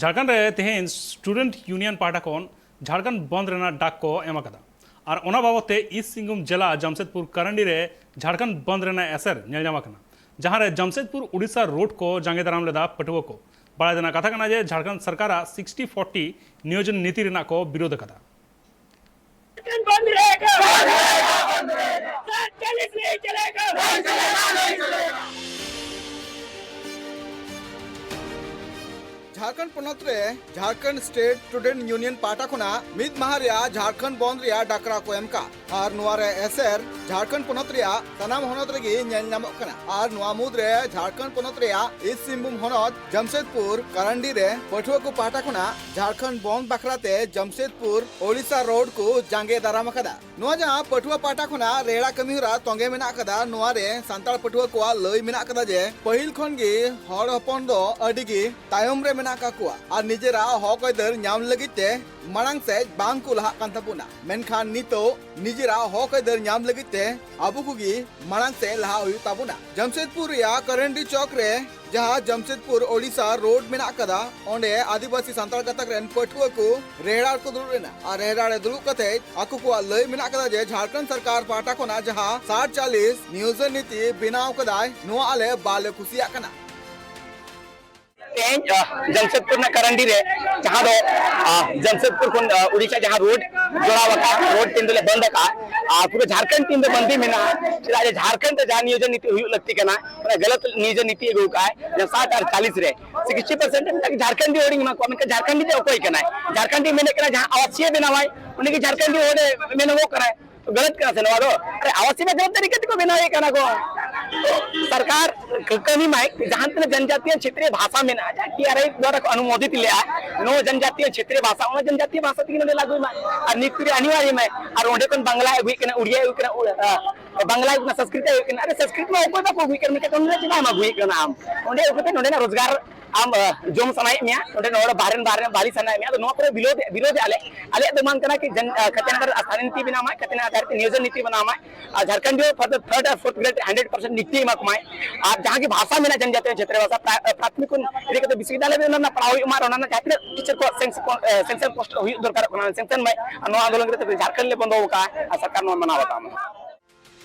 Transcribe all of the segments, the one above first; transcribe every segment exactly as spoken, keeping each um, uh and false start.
ᱡᱷᱟᱲᱠᱷᱚᱸᱰ ᱨᱮ ᱛᱮᱦᱮᱧ student union ᱯᱟᱦᱴᱟ ᱠᱷᱚᱱ ᱡᱷᱟᱲᱠᱷᱚᱸᱰ ᱵᱚᱱᱫ ᱨᱮᱱᱟᱜ ᱰᱟᱠ ᱠᱚ ᱮᱢ ᱟᱠᱟᱫᱟ᱾ ᱟᱨ ᱚᱱᱟ ᱵᱟᱵᱚᱛ ᱛᱮ ᱤᱥᱴ ᱥᱤᱝᱵᱷᱩᱢ ᱡᱮᱞᱟ ᱡᱟᱢᱥᱮᱫᱽᱯᱩᱨ ᱠᱟᱨᱟᱱᱰᱤ ᱨᱮ ᱡᱷᱟᱲᱠᱷᱚᱸᱰ ᱵᱚᱱᱫ ᱨᱮᱱᱟᱜ ᱮᱥᱮᱨ ᱧᱮᱞ ᱧᱟᱢ ᱟᱠᱟᱱᱟ, ᱡᱟᱦᱟᱸ ᱨᱮ ᱡᱟᱢᱥᱮᱫᱽᱯᱩᱨ ᱩᱰᱤᱥᱟ ᱨᱳᱰ ᱠᱚ ᱡᱟᱸᱜᱮ ᱫᱟᱨᱟᱢ ᱞᱮᱫᱟ ᱯᱟᱹᱴᱷᱩᱣᱟᱹ ᱠᱚ᱾ ᱵᱟᱲᱟᱭ ᱛᱮᱱᱟᱜ ᱠᱟᱛᱷᱟ ᱠᱟᱱᱟ ᱡᱮ ᱡᱷᱟᱲᱠᱷᱚᱸᱰ ᱥᱚᱨᱠᱟᱨᱟᱜ ᱥᱤᱠᱥᱴᱤ ᱯᱷᱳᱨᱴᱤ ᱱᱤᱭᱳᱡᱚᱱ ᱱᱤᱛᱤ ᱨᱮᱱᱟᱜ ᱠᱚ ᱵᱤᱨᱳᱫ ᱟᱠᱟᱫᱟ᱾ बंद रहेगा। सात चालीस नहीं चलेगा। ᱡᱷᱟᱲᱠᱷᱚᱸᱰ ᱯᱚᱱᱚᱛ ᱨᱮ ᱡᱷᱟᱲᱠᱷᱚᱸᱰ ᱥᱴᱮᱴ ᱥᱴᱩᱰᱮᱱᱴ ᱭᱩᱱᱤᱭᱚᱱ ᱯᱟᱦᱴᱟ ᱠᱷᱚᱱᱟᱜ ᱢᱤᱫ ᱢᱟᱦᱟ ᱨᱮᱭᱟᱜ ᱡᱷᱟᱲᱠᱷᱚᱸᱰ ᱵᱚᱱᱫ ᱨᱮᱭᱟᱜ ᱰᱟᱠᱨᱟ ᱠᱚ ᱮᱢ ᱠᱟᱜ᱾ ᱟᱨ ᱱᱚᱣᱟ ᱨᱮ ᱮᱥᱮᱨ ᱡᱷᱟᱲᱠᱷᱚᱸᱰ ᱯᱚᱱᱚᱛ ᱨᱮᱭᱟᱜ ᱥᱟᱱᱟᱢ ᱦᱚᱱᱚᱛ ᱨᱮᱜᱮ ᱧᱮᱞ ᱧᱟᱢᱚᱜ ᱠᱟᱱᱟ᱾ ᱟᱨ ᱱᱚᱣᱟ ᱢᱩᱫᱽᱨᱮ ᱡᱷᱟᱲᱠᱷᱚᱸᱰ ᱯᱚᱱᱚᱛ ᱨᱮᱭᱟᱜ ᱤᱥᱴ ᱥᱤᱝᱵᱷᱩᱢ ᱦᱚᱱᱚᱛ ᱡᱟᱢᱥᱮᱫᱽᱯᱩᱨ ᱠᱟᱨᱟᱱᱰᱤ ᱨᱮ ᱯᱟᱹᱴᱷᱩᱣᱟᱹ ᱠᱚ ᱯᱟᱦᱴᱟ ᱠᱷᱚᱱᱟᱜ ᱡᱷᱟᱲᱠᱷᱚᱸᱰ ᱵᱚᱱᱫ ᱵᱟᱠᱷᱨᱟ ᱛᱮ ᱡᱟᱢᱥᱮᱫᱽᱯᱩᱨ ᱳᱰᱤᱥᱟ ᱨᱳᱰ ᱠᱚ ᱡᱟᱸᱜᱮ ᱫᱟᱨᱟᱢ ᱟᱠᱟᱫᱟ᱾ ᱱᱚᱣᱟ ᱡᱟᱦᱟᱸ ᱯᱟᱹᱴᱷᱩᱣᱟᱹ ᱯᱟᱦᱴᱟ ᱠᱷᱚᱱᱟᱜ ᱨᱮᱦᱲᱟ ᱠᱟᱹᱢᱤ ᱦᱚᱨᱟ ᱛᱚᱸᱜᱮ ᱢᱮᱱᱟᱜ ᱟᱠᱟᱫᱟ, ᱱᱚᱣᱟ ᱨᱮ ᱥᱟᱱᱛᱟᱲ ᱯᱟᱹᱴᱷᱩᱣᱟᱹ ᱠᱚᱣᱟᱜ ᱞᱟᱹᱭ ᱢᱮᱱᱟᱜ ᱟᱠᱟᱫᱟ ᱡᱮ ᱯᱟᱹᱦᱤᱞ ᱠᱷᱚᱱ ᱜᱮ ᱦᱚᱲ ᱦᱚᱯᱚᱱ ᱫᱚ ᱟᱹᱰᱤ ᱜᱮ ᱛᱟᱭᱚᱢ ᱨᱮ ᱢᱮᱱᱟᱜ ᱟᱠᱟᱫ ᱠᱚᱣᱟ ᱟᱨ ᱱᱤᱡᱮᱨᱟᱜ ᱦᱚᱠ ᱟᱹᱭᱫᱟᱹᱨ ᱧᱟᱢ ᱞᱟᱹᱜᱤᱫ ᱛᱮ ᱢᱟᱲᱟᱝ ᱥᱮᱫ ᱵᱟᱝ ᱠᱚ ᱞᱟᱦᱟᱜ ᱠᱟᱱ ᱛᱟᱵᱚᱱᱟ᱾ ᱢᱮᱱᱠᱷᱟᱱ ᱱᱤᱛᱚᱜ ᱱᱤᱡᱮᱨᱟᱜ ᱦᱚᱠ ᱟᱹᱭᱫᱟᱹᱨ ᱧᱟᱢ ᱞᱟᱹᱜᱤᱫ ᱛᱮ ᱟᱵᱚ ᱠᱚᱜᱮ ᱢᱟᱲᱟᱝ ᱥᱮᱫ ᱞᱟᱦᱟ ᱦᱩᱭᱩᱜ ᱛᱟᱵᱚᱱᱟ᱾ ᱡᱟᱢᱥᱮᱫᱽᱯᱩᱨ ᱨᱮᱭᱟᱜ ᱠᱟᱨᱟᱱᱰᱤ ᱪᱚᱠ ᱨᱮ ᱡᱟᱦᱟᱸ ᱡᱟᱢᱥᱮᱫᱽᱯᱩᱨ ᱳᱰᱤᱥᱟ ᱨᱳᱰ ᱢᱮᱱᱟᱜ ᱟᱠᱟᱫᱟ, ᱚᱸᱰᱮ ᱟᱹᱫᱤᱵᱟᱹᱥᱤ ᱥᱟᱱᱛᱟᱲ ᱜᱟᱛᱟᱠ ᱨᱮᱱ ᱯᱟᱹᱴᱷᱩᱣᱟᱹ ᱠᱚ ᱨᱮᱦᱲᱟ ᱨᱮᱠᱚ ᱫᱩᱲᱩᱵ ᱞᱮᱱᱟ ᱟᱨ ᱨᱮᱦᱲᱟ ᱨᱮ ᱫᱩᱲᱩᱵ ᱠᱟᱛᱮ ᱟᱠᱚ ᱠᱚᱣᱟᱜ ᱞᱟᱹᱭ ᱢᱮᱱᱟᱜ ᱟᱠᱟᱫᱟ ᱡᱮ ᱡᱷᱟᱲᱠᱷᱚᱸᱰ ᱥᱚᱨᱠᱟᱨ ᱯᱟᱦᱴᱟ ᱠᱷᱚᱱᱟᱜ ᱡᱟᱦᱟᱸ ᱥᱟᱛ ᱪᱟᱞᱤᱥ ᱱᱤᱭᱳᱡᱚᱱ ᱱᱤᱛᱤ ᱵᱮᱱᱟᱣ ᱠᱟᱫᱟᱭ, ᱱᱚᱣᱟ ᱟᱞᱮ ᱵᱟᱞᱮ ᱠᱩᱥᱤᱭᱟᱜ ᱠᱟᱱᱟ᱾ ᱛᱮᱦᱮᱧ, ᱟᱦ, ᱡᱟᱢᱥᱮᱫᱽᱯᱩᱨ ᱨᱮᱱᱟᱜ ᱠᱟᱨᱟᱱᱰᱤ ᱨᱮ ᱡᱟᱦᱟᱸ ᱫᱚ, ᱟᱦ, ᱡᱟᱢᱥᱮᱫᱽᱯᱩᱨ ᱠᱷᱚᱱ, ᱟᱦ, ᱩᱰᱤᱥᱟ ᱡᱟᱦᱟᱸ ᱨᱳᱰ ᱡᱚᱲᱟᱣ ᱟᱠᱟᱫ, ᱨᱳᱰ ᱛᱮᱦᱮᱧ ᱫᱚᱞᱮ ᱵᱚᱱᱫ ᱟᱠᱟᱫᱼᱟ᱾ ᱟᱨ ᱯᱩᱨᱟᱹ ᱡᱷᱟᱲᱠᱷᱚᱸᱰ ᱴᱤᱢ ᱫᱚ ᱵᱟᱹᱱᱫᱤ ᱢᱮᱱᱟᱜᱼᱟ᱾ ᱪᱮᱫᱟᱜ ᱡᱮ ᱡᱷᱟᱲᱠᱷᱚᱸᱰ ᱨᱮ ᱡᱟᱦᱟᱸ ᱱᱤᱭᱳᱡᱚᱱ ᱱᱤᱛᱤ ᱦᱩᱭᱩᱜ ᱞᱟᱹᱠᱛᱤ ᱠᱟᱱᱟ, ᱚᱱᱟ ᱜᱟᱞᱟᱛ ᱱᱤᱭᱳᱡᱚᱱ ᱱᱤᱛᱤ ᱟᱹᱜᱩ ᱟᱠᱟᱫᱼᱟᱭ᱾ ᱡᱟᱦᱟᱸ ᱥᱟᱛ ᱟᱨ ᱪᱟᱞᱤᱥ ᱨᱮ ᱥᱤᱠᱥᱴᱤ ᱯᱟᱨᱥᱮᱱᱴ ᱡᱷᱟᱲᱠᱷᱚᱸᱰᱤ ᱦᱚᱲᱤᱧ ᱮᱢᱟ ᱠᱚᱣᱟ, ᱢᱮᱱᱠᱷᱟᱱ ᱡᱷᱟᱲᱠᱷᱚᱸᱰᱤ ᱫᱚ ᱚᱠᱚᱭ ᱠᱟᱱᱟᱭ? ᱡᱷᱟᱲᱠᱷᱚᱸᱰᱤ ᱢᱮᱱᱮᱫ ᱠᱟᱱᱟ ᱡᱟᱦᱟᱸ ᱟᱣᱟᱥᱤᱭᱟᱹ ᱵᱮᱱᱟᱣᱟᱭ, ᱩᱱᱤ ᱜᱮ ᱡᱷᱟᱲᱠᱷᱚᱸᱰᱤ ᱦᱚᱲ ᱢᱮᱱᱚᱜᱚᱜ ᱠᱟᱱᱟᱭ᱾ ᱜᱟᱞᱟᱛ ᱠᱟᱱᱟ ᱥᱮ ᱱᱚᱣᱟ ᱫᱚ? ᱟᱨᱮ, ᱟᱣᱟᱥᱤ ᱢᱮ ᱜᱟᱞᱟᱛ ᱛᱟᱹᱨᱤᱠᱟ ᱛᱮᱠᱚ ᱵᱮᱱᱟᱣᱮᱫ ᱠᱟᱱᱟ ᱠᱚ᱾ ᱥᱚᱨᱠᱟᱨ ᱠᱟᱹᱢᱤ ᱢᱟᱭ, ᱡᱟᱦᱟᱸ ᱛᱤᱱᱟᱹᱜ ᱡᱚᱱᱡᱟᱛᱤᱭᱚ ᱪᱷᱮᱛᱨᱤᱭᱚ ᱵᱷᱟᱥᱟ ᱢᱮᱱᱟᱜᱼᱟ, ᱡᱟᱦᱟᱸ ᱴᱤ ᱟᱨ ᱟᱭ ᱫᱣᱟᱨᱟ ᱠᱚ ᱚᱱᱩᱢᱳᱫᱤᱛ ᱞᱮᱜᱼᱟ, ᱱᱚᱣᱟ ᱡᱚᱱᱡᱟᱛᱤᱭᱚ ᱪᱷᱮᱛᱨᱤᱭᱚ ᱵᱷᱟᱥᱟ, ᱚᱱᱟ ᱡᱚᱱᱡᱟᱛᱤᱭᱚ ᱵᱷᱟᱥᱟ ᱛᱮᱜᱮ ᱱᱚᱰᱮ ᱞᱟᱹᱜᱩᱭ ᱢᱟ᱾ ᱟᱨ ᱱᱤᱛ ᱨᱮ ᱟᱹᱱᱤᱣᱟᱨᱭᱚ ᱢᱟᱭ, ᱟᱨ ᱚᱸᱰᱮ ᱠᱷᱚᱱ ᱵᱟᱝᱞᱟᱭ ᱟᱹᱜᱩᱭᱮᱫ ᱠᱟᱱᱟ, ᱩᱲᱤᱭᱟᱭ ᱟᱹᱜᱩᱭᱮᱫ ᱠᱟᱱᱟ, ᱩᱲ-, ᱟ, ᱵᱟᱝᱞᱟᱭ ᱟᱹᱜᱩᱭᱮᱫ ᱠᱟᱱᱟ, ᱥᱚᱝᱥᱠᱨᱤᱛ ᱟᱹᱜᱩᱭᱮᱫ ᱠᱟᱱᱟ᱾ ᱟᱨᱮ, ᱥᱚᱝᱥᱠᱨᱤᱛ ᱢᱟ ᱚᱠᱚᱭ ᱵᱟᱠᱚ ᱟᱹᱜᱩᱭᱮᱫ ᱠᱟᱱᱟ, ᱢᱮᱱᱠᱷᱟᱱ ᱚᱸᱰᱮ ᱪᱮᱫᱟᱜ ᱮᱢ ᱟᱹᱜᱩᱭᱮᱫ ᱠᱟᱱᱟ ᱟᱢ? ᱚᱸᱰᱮ ᱟᱹᱜᱩ ᱠᱟᱛᱮ ᱱᱚᱰᱮᱱᱟᱜ ᱨᱳᱡᱽᱜᱟᱨ ᱟᱢ ᱡᱚᱢ ᱥᱟᱱᱟᱭᱮᱫ ᱢᱮᱭᱟ, ᱚᱸᱰᱮ ᱱᱚᱰᱮ ᱵᱟᱦᱨᱮ ᱵᱟᱦᱨᱮ ᱵᱟᱹᱞᱤ ᱥᱟᱱᱟᱭᱮᱫ ᱢᱮᱭᱟ, ᱟᱫᱚ ᱱᱚᱣᱟ ᱠᱚᱨᱮ ᱵᱤᱨᱳᱫᱷ ᱵᱤᱨᱳᱫᱷ ᱟᱞᱮ᱾ ᱟᱞᱮᱭᱟᱜ ᱫᱚ ᱢᱟᱝ ᱠᱟᱱᱟ ᱠᱤ ᱡᱟᱱ ᱠᱷᱟᱛᱤᱭᱟ ᱟᱫᱷᱟᱨ ᱥᱟᱱᱤᱱᱤᱛᱤ ᱵᱮᱱᱟᱣ ᱢᱟᱭ, ᱠᱷᱟᱛᱤᱭᱟ ᱟᱫᱷᱟᱨ ᱱᱤᱭᱳᱡᱚᱱ ᱱᱤᱛᱤ ᱵᱮᱱᱟᱣ ᱢᱟᱭ᱾ ᱟᱨ ᱡᱷᱟᱲᱠᱷᱚᱸᱰ ᱯᱷᱟᱨ ᱫᱟ ᱛᱷᱟᱨᱰ ᱟᱨ ᱯᱷᱳᱨᱛᱷ ᱜᱨᱮᱰ ᱦᱟᱱᱰᱨᱮᱰ ᱯᱟᱨᱥᱮᱱᱴ ᱱᱤᱛᱤ ᱮᱢᱟ ᱠᱚᱢᱟᱭ᱾ ᱟᱨ ᱡᱟᱦᱟᱸ ᱜᱮ ᱵᱷᱟᱥᱟ ᱢᱮᱱᱟᱜ ᱡᱟᱱᱡᱟᱛᱤᱭᱚ ᱪᱷᱮᱛᱨᱚ ᱵᱷᱟᱥᱟ, ᱯᱨᱟᱛᱷᱢᱤᱠ ᱠᱷᱚᱱ ᱤᱫᱤ ᱠᱟᱛᱮ ᱵᱤᱥᱤ ᱫᱟᱞᱮ ᱚᱱᱟ ᱨᱮᱱᱟᱜ ᱯᱟᱲᱦᱟᱣ ᱦᱩᱭᱩᱜ ᱢᱟ, ᱟᱨ ᱚᱱᱟ ᱨᱮᱱᱟᱜ ᱡᱟᱦᱟᱸ ᱛᱤᱱᱟᱹᱜ ᱴᱤᱪᱟᱨ ᱠᱚ ᱥᱮᱱᱠᱥᱚᱱ ᱯᱳᱥᱴ ᱦᱩᱭᱩᱜ ᱫᱚᱨᱠᱟᱨᱚᱜ ᱠᱟᱱᱟ ᱥᱮᱱᱠᱥᱚᱱ ᱢᱟᱭ᱾ ᱟᱨ ᱱᱚᱣᱟ ᱟᱱᱫᱳᱞᱚᱱ ᱠᱟᱛᱮ ᱡᱷᱟᱲᱠᱷᱚᱸᱰ ᱞᱮ ᱵᱚᱱᱫᱚ ᱟᱠᱟᱫᱼᱟ, ᱟᱨ ᱥᱚᱨᱠᱟᱨ ᱱᱚᱣᱟ ᱢᱟᱱᱟᱣ ᱵᱟᱛᱟᱣ ᱢᱟ᱾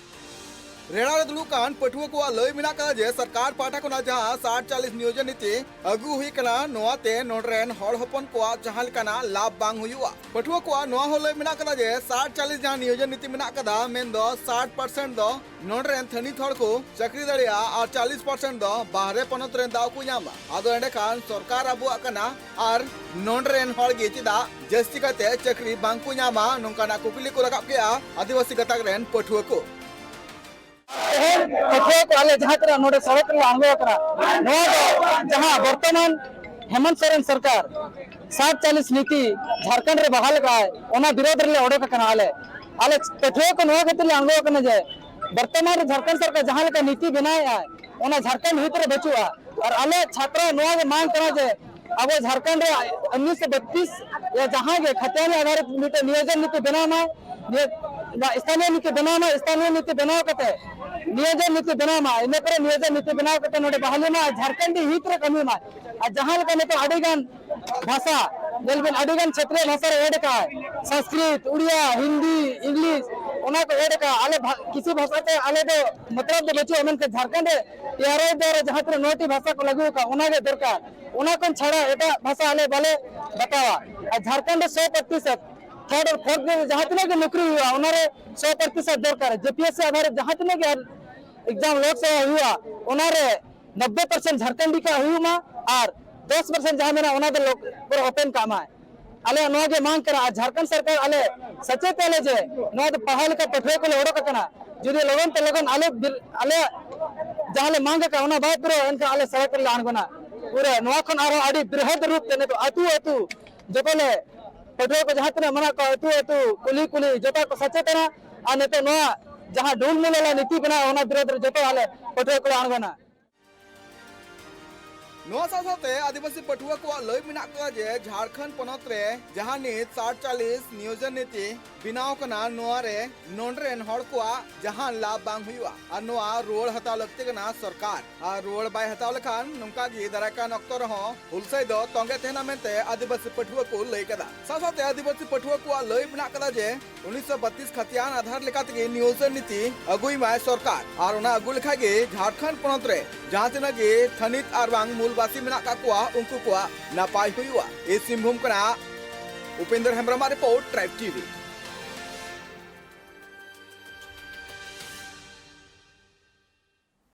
ᱨᱮᱲᱟ ᱨᱮ ᱫᱩᱲᱩᱵ ᱠᱟᱱ ᱯᱟᱹᱴᱷᱩᱣᱟᱹ ᱠᱚᱣᱟᱜ ᱞᱟᱹᱭ ᱢᱮᱱᱟᱜ ᱠᱟᱫᱟ ᱡᱮ ᱥᱚᱨᱠᱟᱨ ᱯᱟᱦᱴᱟ ᱠᱷᱚᱱᱟᱜ ᱡᱟᱦᱟᱸ ᱥᱟᱴ ᱪᱟᱞᱤᱥ ᱱᱤᱭᱳᱡᱚᱱ ᱱᱤᱛᱤ ᱟᱹᱜᱩ ᱦᱩᱭ ᱠᱟᱱᱟ, ᱱᱚᱣᱟ ᱛᱮ ᱱᱚᱰᱮ ᱨᱮᱱ ᱦᱚᱲ ᱦᱚᱯᱚᱱ ᱠᱚᱣᱟᱜ ᱡᱟᱦᱟᱸ ᱞᱮᱠᱟᱱᱟᱜ ᱞᱟᱵᱷ ᱵᱟᱝ ᱦᱩᱭᱩᱜᱼᱟ᱾ ᱯᱟᱹᱴᱷᱩᱣᱟᱹ ᱠᱚᱣᱟᱜ ᱱᱚᱣᱟ ᱦᱚᱸ ᱞᱟᱹᱭ ᱢᱮᱱᱟᱜ ᱠᱟᱫᱟ ᱡᱮ ᱥᱟᱴ ᱪᱟᱞᱤᱥ ᱡᱟᱦᱟᱸ ᱱᱤᱭᱳᱡᱚᱱ ᱱᱤᱛᱤ ᱢᱮᱱᱟᱜ ᱠᱟᱫᱟ, ᱢᱮᱱᱫᱚ ᱥᱟᱴ ᱯᱟᱨᱥᱮᱱᱴ ᱫᱚ ᱱᱚᱰᱮ ᱨᱮᱱ ᱛᱷᱟᱹᱱᱤᱛ ᱦᱚᱲ ᱠᱚ ᱪᱟᱹᱠᱨᱤ ᱫᱟᱲᱮᱭᱟᱜᱼᱟ ᱟᱨ ᱪᱟᱞᱤᱥ ᱯᱟᱨᱥᱮᱱᱴ ᱫᱚ ᱵᱟᱦᱨᱮ ᱯᱚᱱᱚᱛ ᱨᱮᱱ ᱫᱟᱣ ᱠᱚ ᱧᱟᱢᱟ᱾ ᱟᱫᱚ ᱮᱸᱰᱮᱠᱷᱟᱱ ᱥᱚᱨᱠᱟᱨ ᱟᱵᱚᱣᱟᱜ ᱠᱟᱱᱟ ᱟᱨ ᱱᱚᱰᱮ ᱨᱮᱱ ᱦᱚᱲ ᱜᱮ ᱪᱮᱫᱟᱜ ᱡᱟᱹᱥᱛᱤ ᱠᱟᱛᱮ ᱪᱟᱹᱠᱨᱤ ᱵᱟᱝ ᱠᱚ ᱧᱟᱢᱟ, ᱱᱚᱝᱠᱟᱱᱟᱜ ᱠᱩᱠᱞᱤ ᱠᱚ ᱨᱟᱠᱟᱵ ᱠᱮᱫᱼᱟ ᱟᱹᱫᱤᱵᱟᱹᱥᱤ ᱜᱟᱛᱟᱠ ᱨᱮᱱ ᱯᱟᱹᱴᱷᱩᱣᱟᱹ ᱠᱚ᱾ ᱛᱮᱦᱮᱧ ᱯᱟᱹᱴᱷᱩᱣᱟᱹ ᱠᱚ ᱟᱞᱮ ᱡᱟᱦᱟᱸ ᱛᱤᱱᱟᱹᱜ ᱱᱚᱰᱮ ᱥᱚᱲᱚᱠ ᱨᱮᱞᱮ ᱟᱬᱜᱚ ᱟᱠᱟᱱᱟ, ᱱᱚᱣᱟ ᱫᱚ ᱡᱟᱦᱟᱸ ᱵᱚᱨᱛᱚᱢᱟᱱ ᱦᱮᱢᱚᱱᱛ ᱥᱚᱨᱮᱱ ᱥᱚᱨᱠᱟᱨ ᱥᱟᱴ ᱪᱟᱞᱤᱥ ᱱᱤᱛᱤ ᱡᱷᱟᱲᱠᱷᱚᱸᱰ ᱨᱮ ᱵᱟᱦᱟᱞ ᱟᱠᱟᱫᱼᱟᱭ, ᱚᱱᱟ ᱵᱤᱨᱳᱫᱷ ᱨᱮᱞᱮ ᱚᱰᱚᱠ ᱟᱠᱟᱱᱟ᱾ ᱟᱞᱮ ᱟᱞᱮ ᱯᱟᱹᱴᱷᱩᱣᱟᱹ ᱠᱚ ᱱᱚᱣᱟ ᱠᱷᱟᱹᱛᱤᱨ ᱞᱮ ᱟᱬᱜᱚ ᱟᱠᱟᱱᱟ ᱡᱮ ᱵᱚᱨᱛᱚᱢᱟᱱ ᱨᱮ ᱡᱷᱟᱲᱠᱷᱚᱸᱰ ᱥᱚᱨᱠᱟᱨ ᱡᱟᱦᱟᱸ ᱞᱮᱠᱟ ᱱᱤᱛᱤ ᱵᱮᱱᱟᱣᱮᱫᱼᱟᱭ, ᱚᱱᱟ ᱡᱷᱟᱲᱠᱷᱚᱸᱰ ᱦᱤᱛ ᱨᱮ ᱵᱟᱹᱪᱩᱜᱼᱟ᱾ ᱟᱨ ᱟᱞᱮ ᱪᱷᱟᱛᱨᱚ ᱱᱚᱣᱟ ᱜᱮ ᱢᱟᱝ ᱠᱟᱱᱟ ᱡᱮ ᱟᱵᱚ ᱡᱷᱟᱲᱠᱷᱚᱸᱰ ᱨᱮ ᱩᱱᱤᱥᱥᱚ ᱵᱟᱛᱤᱥ ᱨᱮ ᱡᱟᱦᱟᱸ ᱜᱮ ᱠᱷᱟᱛᱤᱭᱟᱱᱤ ᱟᱫᱷᱟᱨ ᱢᱤᱫᱴᱮᱱ ᱱᱤᱭᱳᱡᱚᱱ ᱱᱤᱛᱤ ᱵᱮᱱᱟᱣ ᱢᱟᱭ, ᱱᱤᱭᱟᱹ ᱱᱚᱣᱟ ᱥᱛᱷᱟᱱᱤᱭᱚ ᱱᱤᱛᱤ ᱵᱮᱱᱟᱣ ᱢᱟᱭ, ᱥᱛᱷᱟᱱᱤᱭᱚ ᱱᱤᱛᱤ ᱵᱮᱱᱟᱣ ᱠᱟᱛᱮ ᱱᱤᱭᱳᱡᱚᱱ ᱱᱤᱛᱤ ᱵᱮᱱᱟᱣ ᱢᱟᱭ, ᱤᱱᱟᱹ ᱯᱚᱨᱮ ᱱᱤᱭᱳᱡᱚᱱ ᱱᱤᱛᱤ ᱵᱮᱱᱟᱣ ᱠᱟᱛᱮ ᱱᱚᱰᱮ ᱵᱟᱦᱟᱞᱤ ᱢᱟᱭ, ᱡᱷᱟᱲᱠᱷᱚᱸᱰᱤ ᱦᱤᱛ ᱨᱮ ᱠᱟᱹᱢᱤ ᱢᱟᱭ᱾ ᱟᱨ ᱡᱟᱦᱟᱸ ᱞᱮᱠᱟ ᱱᱤᱛᱚᱜ ᱟᱹᱰᱤ ᱜᱟᱱ ᱵᱷᱟᱥᱟ, ᱧᱮᱞ ᱵᱤᱱ, ᱟᱹᱰᱤ ᱜᱟᱱ ᱪᱷᱮᱛᱨᱤᱭᱚ ᱵᱷᱟᱥᱟ ᱨᱮ ᱮᱰ ᱟᱠᱟᱫ, ᱥᱚᱝᱥᱠᱨᱤᱛ, ᱩᱲᱤᱭᱟ, ᱦᱤᱱᱫᱤ, ᱤᱝᱞᱤᱥ, ᱚᱱᱟ ᱠᱚ ᱮᱰ ᱟᱠᱟᱫ᱾ ᱟᱞᱮ ᱵᱷᱟ-, ᱠᱤᱪᱷᱩ ᱵᱷᱟᱥᱟ ᱛᱮ ᱟᱞᱮ ᱫᱚ ᱢᱚᱛᱞᱚᱵ ᱫᱚ ᱵᱟᱹᱪᱩᱜᱼᱟ, ᱢᱮᱱᱠᱷᱟᱱ ᱡᱷᱟᱲᱠᱷᱚᱸᱰ ᱨᱮ ᱮ ᱟᱨ ᱟᱭ ᱫᱟᱨᱟ ᱡᱟᱦᱟᱸ ᱛᱤᱱᱟᱹᱜ ᱱᱚᱭᱴᱤ ᱵᱷᱟᱥᱟ ᱠᱚ ᱞᱟᱹᱜᱩ ᱟᱠᱟᱫ, ᱚᱱᱟ ᱜᱮ ᱫᱚᱨᱠᱟᱨ᱾ ᱚᱱᱟ ᱠᱷᱚᱱ ᱪᱷᱟᱲᱟ ᱮᱴᱟᱜ ᱵᱷᱟᱥᱟ ᱟᱞᱮ ᱵᱟᱞᱮ ᱵᱟᱛᱟᱣᱟ᱾ ᱟᱨ ᱡᱷᱟᱲᱠᱷᱚᱸᱰ ᱨᱮ ᱥᱚ ᱯᱨᱚᱛᱤᱥᱚᱛ ᱛᱷᱟᱨᱰ ᱟᱨ ᱯᱷᱳᱨᱛᱷ ᱜᱨᱮᱰ ᱡᱟᱦᱟᱸ ᱛᱤᱱᱟᱹᱜ ᱜᱮ ᱱᱚᱠᱨᱤ ᱦᱩᱭᱩᱜᱼᱟ, ᱚᱱᱟᱨᱮ ᱥᱚ ᱯᱨᱚᱛᱤᱥᱚᱛ ᱫᱚᱨᱠᱟᱨ᱾ ᱡᱮ ᱯᱤ ᱮᱥ ᱥᱤ ᱟᱫᱷᱟᱨ ᱨᱮ ᱡᱟᱦᱟᱸ ᱛᱤᱱᱟᱹᱜ ᱜᱮ ᱟᱨ ᱮᱠᱡᱟᱢ ᱞᱳᱠᱥᱚᱵᱷᱟ ᱦᱩᱭᱩᱜᱼᱟ, ᱚᱱᱟᱨᱮ ᱱᱚᱵᱵᱳᱭ ᱯᱟᱨᱥᱮᱱᱴ ᱡᱷᱟᱲᱠᱷᱚᱸᱰᱤ ᱠᱚᱣᱟᱜ ᱦᱩᱭᱩᱜ ᱢᱟ ᱟᱨ ᱫᱚᱥ ᱯᱟᱨᱥᱮᱱᱴ ᱡᱟᱦᱟᱸ ᱢᱮᱱᱟᱜᱼᱟ, ᱚᱱᱟ ᱫᱚ ᱞᱳᱠ-, ᱯᱩᱨᱟᱹ ᱳᱯᱮᱱ ᱠᱟᱜ ᱢᱟᱭ᱾ ᱟᱞᱮᱭᱟᱜ ᱱᱚᱣᱟ ᱜᱮ ᱢᱟᱝ ᱠᱟᱱᱟ᱾ ᱟᱨ ᱡᱷᱟᱲᱠᱷᱚᱸᱰ ᱥᱚᱨᱠᱟᱨ ᱟᱞᱮ ᱥᱮᱪᱮᱫ ᱟᱞᱮ ᱡᱮ ᱱᱚᱣᱟ ᱫᱚ ᱯᱟᱲᱦᱟᱣ ᱞᱮᱠᱟ ᱯᱟᱹᱴᱷᱩᱣᱟᱹ ᱠᱚᱞᱮ ᱚᱰᱚᱠ ᱟᱠᱟᱱᱟ, ᱡᱩᱫᱤ ᱞᱚᱜᱚᱱ ᱛᱮ ᱞᱚᱜᱚᱱ ᱟᱞᱮ ᱵᱤᱨ-, ᱟᱞᱮᱭᱟᱜ ᱡᱟᱦᱟᱸ ᱞᱮ ᱢᱟᱝ ᱟᱠᱟᱫ, ᱚᱱᱟ ᱵᱟᱭ ᱯᱩᱨᱟᱹᱣᱟ, ᱮᱱᱠᱷᱟᱱ ᱟᱞᱮ ᱥᱚᱲᱚᱠ ᱨᱮᱞᱮ ᱟᱬᱜᱚᱱᱟ᱾ ᱯᱩᱨᱟᱹ ᱱᱚᱣᱟ ᱠᱷᱚᱱ ᱟᱨᱦᱚᱸ ᱟᱹᱰᱤ ᱵᱨᱤᱦᱚᱫ ᱨᱩᱯ ᱛᱮ ᱱᱤᱛᱚᱜ ᱟᱹᱛᱩ ᱟᱹᱛᱩ ᱡᱚᱛᱚ ᱞᱮ ᱯᱟᱹᱴᱷᱩᱣᱟᱹ ᱠᱚ ᱡᱟᱦᱟᱸ ᱛᱤᱱᱟᱹᱜ ᱢᱮᱱᱟᱜ ᱠᱚᱣᱟ, ᱟᱹᱛᱩ ᱟᱹᱛᱩ, ᱠᱩᱞᱦᱤ ᱠᱩᱞᱦᱤ, ᱡᱚᱛᱚ ᱠᱚ ᱥᱮᱪᱮᱫ ᱮᱱᱟ᱾ ᱟᱨ ᱱᱤᱛᱚᱜ ᱱᱚᱣᱟ ᱡᱟᱦᱟᱸ ᱰᱷᱩᱞ ᱢᱩᱞ ᱟᱞᱮ ᱱᱤᱛᱤ ᱵᱮᱱᱟᱣ, ᱚᱱᱟ ᱵᱤᱨᱳᱫᱷ ᱨᱮ ᱡᱚᱛᱚ ᱟᱞᱮ ᱯᱟᱹᱴᱷᱩᱣᱟᱹ ᱠᱚᱞᱮ ᱟᱬᱜᱚᱱᱟ᱾ ᱱᱚᱣᱟ ᱥᱟᱶ ᱥᱟᱶᱛᱮ ᱟᱹᱫᱤᱵᱟᱹᱥᱤ ᱯᱟᱹᱴᱷᱩᱣᱟᱹ ᱠᱚᱣᱟᱜ ᱞᱟᱹᱭ ᱢᱮᱱᱟᱜ ᱠᱟᱫᱟ ᱡᱮ ᱡᱷᱟᱲᱠᱷᱚᱸᱰ ᱯᱚᱱᱚᱛ ᱨᱮ ᱡᱟᱦᱟᱸ ᱱᱤᱛ ᱥᱟᱛ ᱪᱟᱞᱤᱥ ᱱᱤᱭᱳᱡᱚᱱ ᱱᱤᱛᱤ ᱵᱮᱱᱟᱣ ᱠᱟᱱᱟ, ᱱᱚᱣᱟ ᱨᱮ ᱱᱚᱰᱮ ᱨᱮᱱ ᱦᱚᱲ ᱠᱚᱣᱟᱜ ᱡᱟᱦᱟᱱ ᱞᱟᱵᱷ ᱵᱟᱝ ᱦᱩᱭᱩᱜᱼᱟ ᱟᱨ ᱱᱚᱣᱟ ᱨᱩᱣᱟᱹᱲ ᱦᱟᱛᱟᱣ ᱞᱟᱹᱠᱛᱤ ᱠᱟᱱᱟ ᱥᱚᱨᱠᱟᱨ᱾ ᱟᱨ ᱨᱩᱣᱟᱹᱲ ᱵᱟᱭ ᱦᱟᱛᱟᱣ ᱞᱮᱠᱷᱟᱱ ᱱᱚᱝᱠᱟ ᱜᱮ ᱫᱟᱨᱟᱭ ᱠᱟᱱ ᱚᱠᱛᱚ ᱨᱮᱦᱚᱸ ᱦᱩᱞᱥᱟᱹᱭ ᱫᱚ ᱛᱚᱸᱜᱮ ᱛᱟᱦᱮᱱᱟ ᱢᱮᱱᱛᱮ ᱟᱹᱫᱤᱵᱟᱹᱥᱤ ᱯᱟᱹᱴᱷᱩᱣᱟᱹ ᱠᱚ ᱞᱟᱹᱭ ᱠᱟᱫᱟ᱾ ᱥᱟᱶ ᱥᱟᱶᱛᱮ ᱟᱹᱫᱤᱵᱟᱹᱥᱤ ᱯᱟᱹᱴᱷᱩᱣᱟᱹ ᱠᱚᱣᱟᱜ ᱞᱟᱹᱭ ᱢᱮᱱᱟᱜ ᱠᱟᱫᱟ ᱡᱮ ᱩᱱᱤᱥᱥᱚ ᱵᱟᱛᱤᱥ ᱠᱷᱟᱛᱤᱭᱟᱱ ᱟᱫᱷᱟᱨ ᱞᱮᱠᱟ ᱛᱮᱜᱮ ᱱᱤᱭᱳᱡᱚᱱ ᱱᱤᱛᱤ ᱟᱹᱜᱩᱭ ᱢᱟᱭ ᱥᱚᱨᱠᱟᱨ, ᱟᱨ ᱚᱱᱟ ᱟᱹᱜᱩ ᱞᱮᱠᱷᱟᱡ ᱜᱮ ᱡᱷᱟᱲᱠᱷᱚᱸᱰ ᱯᱚᱱᱚᱛ ᱨᱮ ᱡᱟᱦᱟᱸ ᱛᱤᱱᱟᱹᱜ ᱜᱮ ᱛᱷᱟᱹᱱᱤᱛ ᱟᱨ ᱵᱟᱝ ᱢᱩᱞᱵᱟᱥᱤ ᱢᱮᱱᱟᱜ ᱠᱟᱜ ᱠᱚᱣᱟ, ᱩᱱᱠᱩ ᱠᱚᱣᱟᱜ ᱱᱟᱯᱟᱭ ᱦᱩᱭᱩᱜᱼᱟ᱾ ᱮ ᱥᱤᱝᱵᱷᱩᱢ ᱠᱷᱚᱱᱟᱜ ᱩᱯᱮᱱᱫᱨ ᱦᱮᱢᱵᱨᱚᱢᱟᱜ ᱨᱤᱯᱳᱨᱴ, ᱴᱨᱟᱭᱤᱵᱽ ᱴᱤᱵᱷᱤ᱾